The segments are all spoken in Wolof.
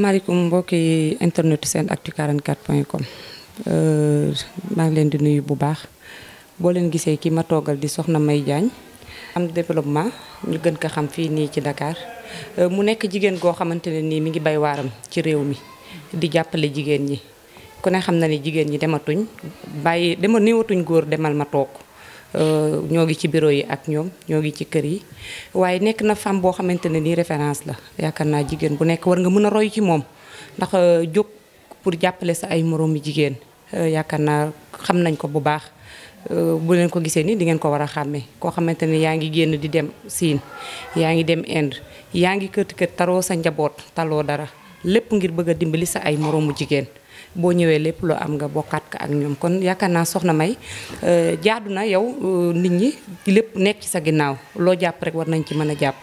salaamaaleykum mbokki internet SENactu 44.com maa ngi leen di nuyu bu baax boo leen gisee ki ma toogal di soxna May Diagne am développement ñu gën ko xam fii nii ci Dakar mu nekk jigéen goo xamante ne nii mi ngi bay waaram ci réew mi di jàppale jigéen ñi ku ne xam na ni jigéen ñi dematuñ néewatuñ góor demal ma toog ñoo ngi ci bureau yi ak ñoom ñoo ngi ci kër yi waaye nekk na femme boo xamante ne nii référence la yaakaar naa jigéen bu nekk war nga mën a roy ci moom ndax jóg pour jàppale sa ay moroomi jigéen yaakaar naa xam nañ ko bu baax bu leen ko gisee ni di ngeen ko war a xàmmee koo xamante ne yaa ngi génn di dem Siin yaa ngi dem Inde yaa ngi kët taroo sa njaboot taloo dara lépp ngir bëgg a dimbali sa ay moroomu jigéen boo ñëwee lépp loo am nga bokkaat ko ak ñoom kon yaakaar naa soxna May jaadu na yow nit ñi lépp nekk ci sa ginnaaw loo jàpp rek war nañ ci mën a jàpp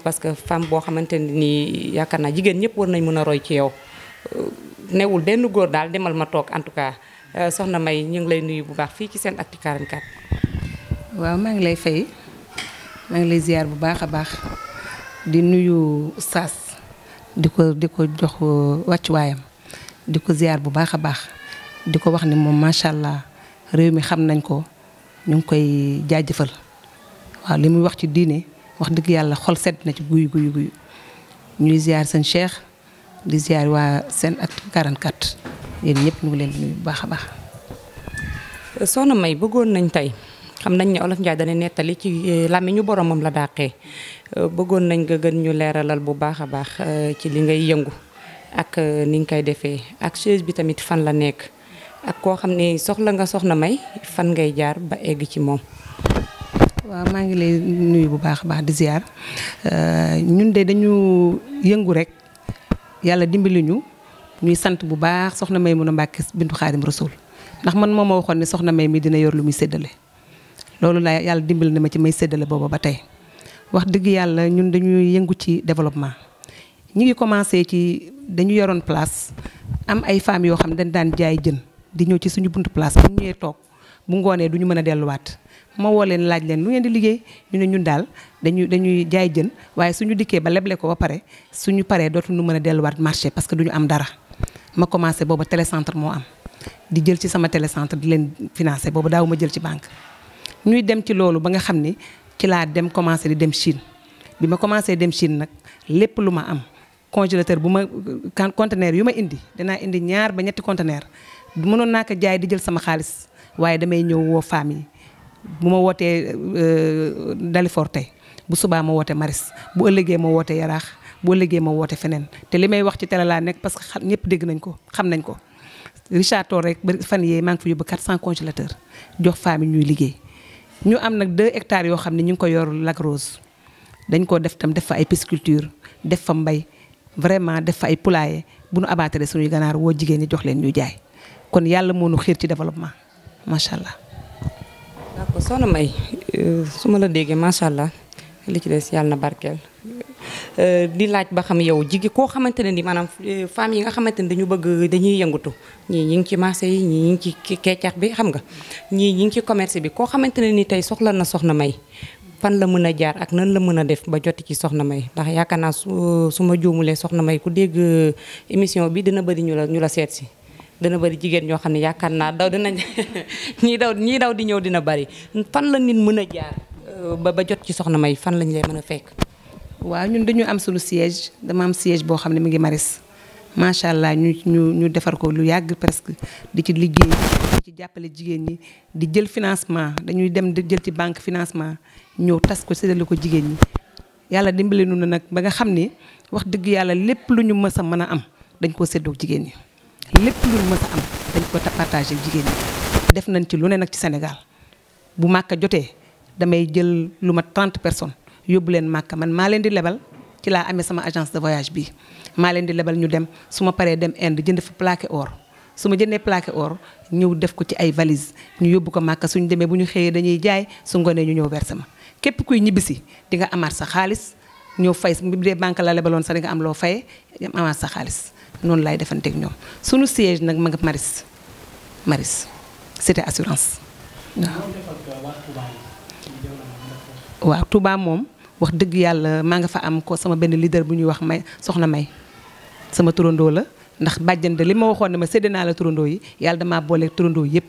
parce que femme boo xamante ne nii yaakaar naa jigéen ñëpp war nañ mën a roy ci yow newul benn góor daal demal ma toog en tout cas soxna May ñu ngi lay nuyu bu baax fii ci SENactu 44. waaw maa ngi lay fay maa ngi lay ziar bu baax a baax di nuyu Saas di ko jox wàccuwaayam. di ko ziar bu baax a baax di ko wax ni moom macha allah réew mi xam nañ ko ñu ngi koy jaajëfal waaw li muy wax ci diine wax dëgg yàlla xol sedd na ci guy ñuy ziar seen Cheikh di ziar waa SENactu 44 yéen ñëpp ñu ngi leen di nuyu bu baax a baax. soxna May bëggoon nañ tey xam nañ ne Olof Njaay dana nettali ci làmmiñu boromam la dàqee bëggoon nañ nga gën ñu leeralal bu baax a baax ci li ngay yëngu. ak ni nga koy defee ak chaise bi tamit fan la nekk ak koo xam ne soxla nga soxna May fan ngay jaar ba egg ci moom. waaw maa ngi lay nuyu bu baax a baax di ziar ñun de dañu yëngu rek yàlla dimbali ñu ñuy sant bu baax soxna May mun a Mbàkke bintu Xaadim Rasul ndax man moo ma waxoon ne soxna May mi dina yor lu muy séddale loolu la yàlla dimbali na ma ci may séddale booba ba tey wax dëgg yàlla ñun dañuy yëngu ci développement. ñi ngi commencé ci dañu yoroon place am ay femmes yoo xam ne dañ daan jaay jën di ñëw ci suñu buntu place bu ñëwee toog bu ngoonee du ñu mën a delluwaat ma woo leen laaj leen lu ngeen di liggéey ñu ne ñun daal dañuy jaay jën waaye suñu dikkee ba leble ko ba pare suñu paree dootuñu mën a delluwaat marché parce que duñu am dara ma commencé booba télécentre moo am di jël ci sama télécentre di leen financé boobu daaw ma jël ci banque ñuy dem ci loolu ba nga xam ni ci laa dem commencé di dem Chine bi ma commencé dem Chine nag lépp lu ma am congélateur bu ma conteneur yu ma indi dinaa indi 2 ba 3 conteneur mënoon naa ko jaay di jël sama xaalis waaye damay ñëw woo famille bu ma wootee Dalifort tey bu subaa ma woote Maris bu ëllëgee ma woote Yaraax bu ëllëgee ma woote feneen te li may wax ci télé laa nekk parce que ñëpp dégg nañ ko xam nañ ko Richard Toll rek ba fan yee maa ngi fa yóbbu 400 congélateur jox famille ñuy liggéey ñu am nag 2 hectares yoo xam ne ñu ngi ko yor Lac Rose dañ ko def tam def fa ay pisciculture def fa mbay vraiment def fa ay poulailler bu nu abattre suñuy ganaar woo jigéen ñi jox leen ñu jaay kon yàlla moo nu xiir ci développement macha allah. d'accord soxna May su ma la déggee macha allah li ci des yàlla na barkeel di laaj ba xam yow jigéen koo xamante ne ni maanaam femmes yi nga xamante ne dañuy yëngatu ñii ñi ngi ci marché yi ñii ñi ngi ci keccax bi xam nga ñii ñi ngi ci commerce bi koo xamante ne ni tey soxla na soxna May. fan la mën a jaar ak nan la mën a def ba joti ci soxna May ndax yaakaar naa su ma juumulee soxna May ku dégg émission bi dina bëri ñu la seet si dina bëri jigéen ñoo xam ne yaakaar naa daw dinañ ñii daw di ñëw dina bëri fan la nit mën a jaar ba jot ci soxna May fan lañ lay mën a fekk. waaw ñun dañu am suñu siège dama am siège boo xam ne mi ngi Maris macha allah ñu defar ko lu yàgg presque di ci liggéey di ci jàppale jigéen ñi di jël financement dañuy dem di jël ci banque financement. ñëw tas ko séddale ko jigéen ñi yàlla dimbali nu nag ba nga xam ni wax dëgg yàlla lépp lu ñu mës a mën a am dañ koo séddoo jigéen ñi lépp lu ñu mës a am dañ ko partagé jigéen ñi def nañ ci lu ne nag ci Sénégal bu màkka jotee damay jël lu ma 30 personnes yóbbu leen màkka man maa leen di lebal ci laa amee sama agence de voyage bii maa leen di lebal ñu dem su ma paree dem Inde jënd fa plaqué or su ma jëndee plaqué or ñëw def ko ci ay valise ñu yóbbu ko màkka suñu demee bu ñu xëyee dañuy jaay su ngoonee ñu ñëw verser ma képp kuy ñibbisi di nga amaat sa xaalis ñëw fay bu dee banque la lebaloon sax di nga am loo fayee amaat sa xaalis noonu laay defanteeg ñoom sunu siège nag ma nga Maris Cité assurance waaw Touba moom wax dëgg yàlla maa nga fa am ko sama benn leader bu ñuy wax soxna May sama turandoo la ndax bàjjan de li ma waxoon ne ma séddee naa la turandoo yi yàlla damaa boole turandoo yëpp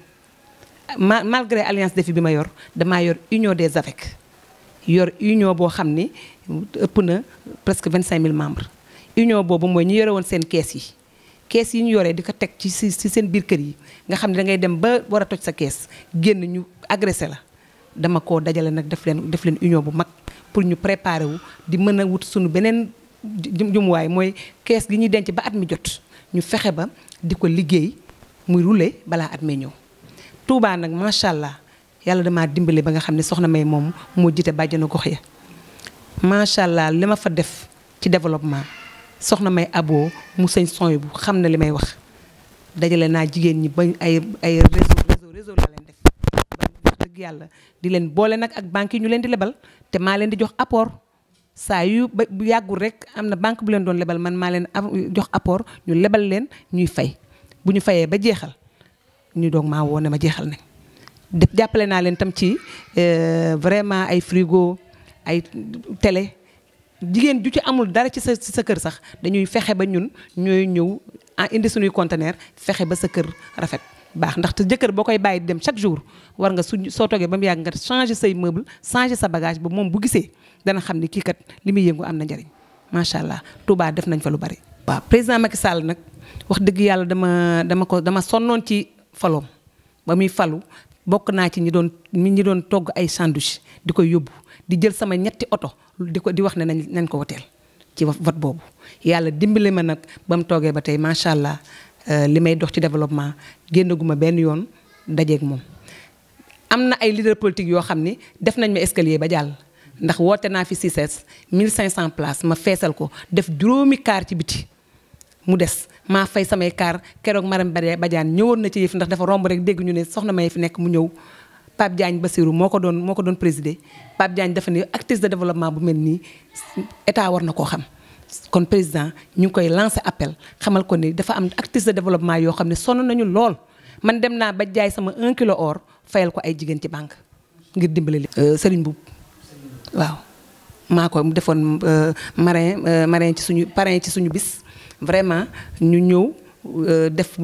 malgré alliance Défi bi ma yor damaa yor union des AVEC yor union boo xam ni ëpp na presque 25000 membres union boobu mooy ñu yore woon seen kees yi ñu yoree di ko teg ci seen biir kër yi nga xam ne da ngay dem ba war a toj sa kees génn ñu agressé la dama koo dajale nag def leen union bu mag pour ñu préparer wu di mën a wut suñu beneen jumuwaay mooy kees gi ñuy denc ba at mi jot ñu fexe ba di ko liggéey muy rouler balaa at mee ñëw. Touba nag macha allah yàlla damaa dimbale ba nga xam ne soxna May moom moo jiite bàjjenu gox ya macha allah li ma fa def ci développement soxna May aboo mu sëñ son bu xam na li may wax dajale naa jigéen ñi ba ay réseau laa leen def ba wax dëgg yàlla di leen boole nag ak banque yi ñu leen di lebal te maa leen di jox apport saa yu ba bu yàggul rek am na banque bu leen doon lebal man maa leen jox apport ñu lebal leen ñuy fay bu ñu fayee ba jeexal ñu doog maa woo ne ma jeexal nañ def jàppale naa leen tam ci vraiment ay frigo ay télé jigéen ju ci amul dara ci sa kër sax dañuy fexe ba ñun ñooy ñëw indi suñuy conteneur fexe ba sa kër rafet baax ndaxte jëkkër boo koy bàyyi dem chaque jour war nga soo toogee ba mu yàgg nga changer say meuble changer sa bagage ba moom bu gisee dana xam ni kii kat li muy yëngu am na njariñ macha allah Touba def nañ fa lu bari. waaw président Macky Sall nag wax dëgg yàlla dama sonnoon ci faloom ba muy falu bokk naa ci ñi doon togg ay sandwich di koy yóbbu di jël sama ñetti oto di wax ne nañ ko woteel ci vote boobu yàlla dimbali ma nag ba mu toogee ba tey macha allah li may dox ci développement génnaguma benn yoon dajeeg moom. am na ay leader politique yoo xam ni def nañ ma escalier ba jàll ndax woote naa fi CICES 1500 places ma feesal ko def juróomi kaar ci biti mu des maa fay samay kaar keroog Marème Badiane ñëwoon na ci yëf ndax dafa romb rek dégg ñu ne soxna May fi nekk mu ñëw Pape Diagne Bassirou moo ko doon présider Pape Diagne dafa ne actrice de développement bu mel nii état war na koo xam kon président ñu ngi koy lancer appel xamal ko ni dafa am actrice de développement yoo xam ne sonn nañu lool man dem naa ba jaay sama 1 kilo or fayal ko ay jigéen ci banque ngir dimbale li Serigne Boub waaw maa ko defoon parrain ci suñu bis vraiment ñu ñëw def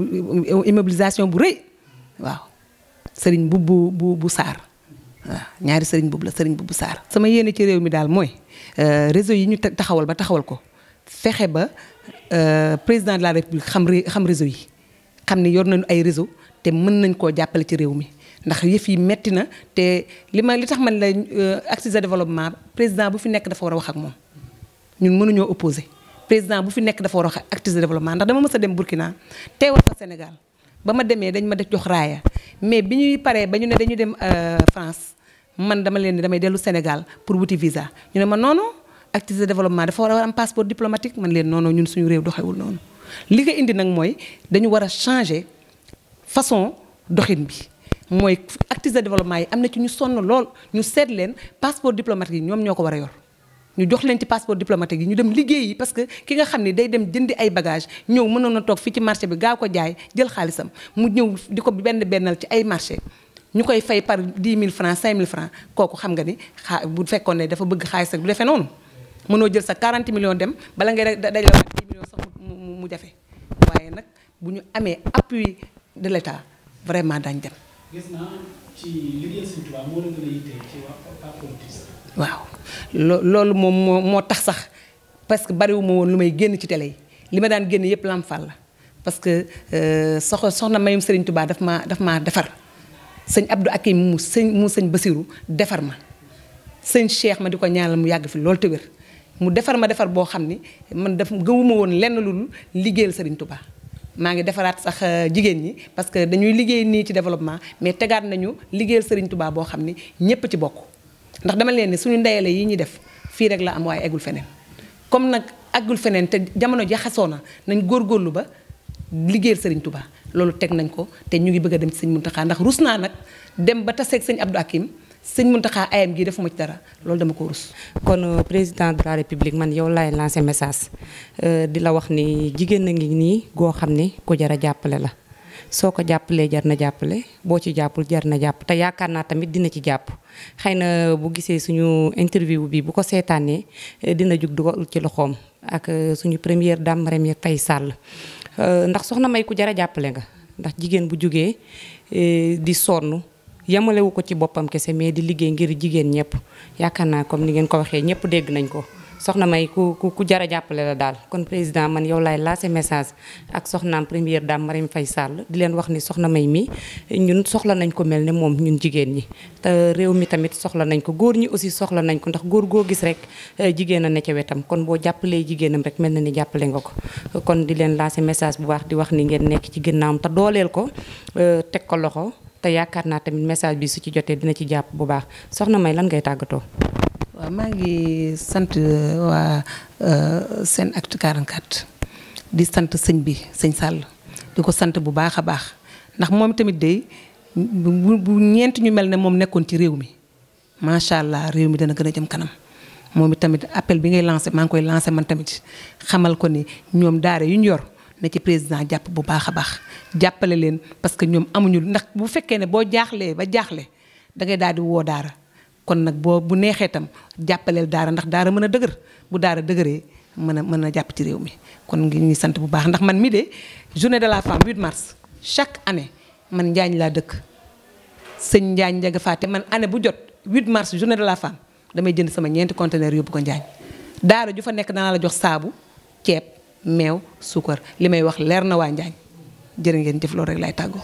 immobilisation bu rëy waaw Serigne Boub bu Sarr waaw ñaari Serigne Boub la Serigne Boub bu Sarr sama yéene ci réew mi daal mooy réseau yi ñu taxawal ko fexe ba président de la république xam réseau yi xam ne yor nañu ay réseau te mën nañ koo jàppale ci réew mi ndax yëf yi metti na te li tax man la actrice de développement président bu fi nekk dafa war a wax ak moom ñun mënuñoo opposé président bu fi nekk dafa war a wax ak actrice de développement ndax dama mës a dem Burkina teewal fa Sénégal ba ma demee dañ ma def jox raaya mais bi ñuy paree ba ñu ne dañu dem France man dama leen ni damay dellu Sénégal pour wuti visa ñu ne ma non actrice de développement dafa war a am passeport diplomatique man leen non ñun suñu réew doxewul noonu li ko indi nag mooy dañu war a changer façon doxin bi mooy actrice de développement yi am na ci ñu sonn lool ñu seet leen passeport diplomatique yi ñoom ñoo ko war a yor ñu jox leen ci passeport diplomatique yi ñu dem liggéey yi parce que ki nga xam ne day dem jëndi ay bagage ñëw mënoon na toog fii ci marché bi gaaw ko jaay jël xaalisam mu ñëw di ko bennal ci ay marché ñu koy fay par 10 000 francs 5 000 francs kooku xam nga ni bu fekkoon ne dafa bëgg xaalis rek du defee noonu mënoo jël sa 40 millions dem bala ngay dajale waat 10 millions sax mu jafe waaye nag bu ñu amee appui de l'État vraiment dañ dem. gis naa ci liggéey Sëñ Tuubaa moo la gën a yitteel ci waa politique. waaw loolu moom moo tax sax parce que bariwuma woon lu may génn ci télé yi li ma daan génn yëpp Lamp Fall la parce que soxna Mayum Serigne Touba daf maa defar sëñ Abdou Akim mu sëñ Bassirou defar ma sëñ Cheikh ma di ko ñaanal mu yàgg fi loolu te wér mu defar ma defar boo xam ni man gëwuma woon lenn lu liggéeyal Serigne Touba. maa ngi defaraat sax jigéen ñi parce que dañuy liggéey nii ci développement mais tegaat nañu liggéeyal Serigne Touba boo xam ni ñëpp ci bokk ndax dama leen ni suñu ndeyale yi ñuy def fii rek la am waaye eggul feneen comme nag eggul feneen te jamono jaxasoo na nañ góorgóorlu ba liggéeyal Serigne Touba loolu teg nañ ko te ñu ngi bëgg a dem ci sëñ Mountakha ndax rus naa nag dem ba taseeg sëñ Abdou Hakim sëñ Mountakha ayam gii defuma ci dara loolu dama ko rus. kon président de la république man yow laay lancé message di la wax ni jigéen a ngi nii goo xam ni ku jar a jàppale la soo ko jàppalee jar na jàppale boo ci jàppul jar na jàpp te yaakaar naa tamit dina ci jàpp xëy na bu gisee suñu interview bi bu ko seetaanee dina jug dugal ci loxoom ak suñu première dame Marième Faye Sall ndax soxna May ku jar a jàppale nga ndax jigéen bu jugee di sonn yamalewu ko ci boppam kese mais di liggéey ngir jigéen ñëpp yaakaar naa comme ni ngeen ko waxee ñëpp dégg nañ ko soxna May ku jar a jàppale la daal kon président man yow laay lancé message ak soxnaam première dame Marième Faye Sall di leen wax ni soxna May mi ñun soxla nañ ko mel ne moom ñun jigéen ñi te réew mi tamit soxla nañ ko góor ñi aussi soxla nañ ko ndax góor goo gis rek jigéen a ne ca wetam kon boo jàppalee jigéenam rek mel na ni jàppale nga ko kon di leen lancé message bu baax di wax ni ngeen nekk ci ginnaawam te dooleel ko teg ko loxo te yaakaar naa tamit message bi su ci jotee dina ci jàpp bu baax soxna May lan ngay tàggatoo. waaw maa ngi sant waa SENactu 44 di sant sëñ bi sëñ Sall di ko sant bu baax a baax ndax moom tamit day bu ñeent ñu mel ne moom nekkoon ci réew mi macha allah réew mi dana gën a jëm kanam moom it tamit appel bi ngay lancé maa ngi koy lancé man tamit xamal ko ni ñoom daara yu ñu yor na ci président jàpp bu baax a baax jàppale leen parce que ñoom amuñu ndax bu fekkee ne boo jaaxlee ba jaaxle da ngay daal di woo daara kon nag bu neexee tam jàppaleel daara ndax daara mën a dëgër bu daara dëgëree mën a jàpp ci réew mi kon ngi ñuy sant bu baax ndax man mi de journée de la femme 8 mars chaque année man Njaañ laa dëkk sëñ Njaañ Njaga Faate man année bu jot 8 mars journée de la femme damay jënd sama ñeenti conteneur yóbbu ko Njaañ daara ju fa nekk danaa la jox saabu ceeb meew suukar li may wax leer na waa Njaañ jërë ngeen jëf loolu rek lay tàggoo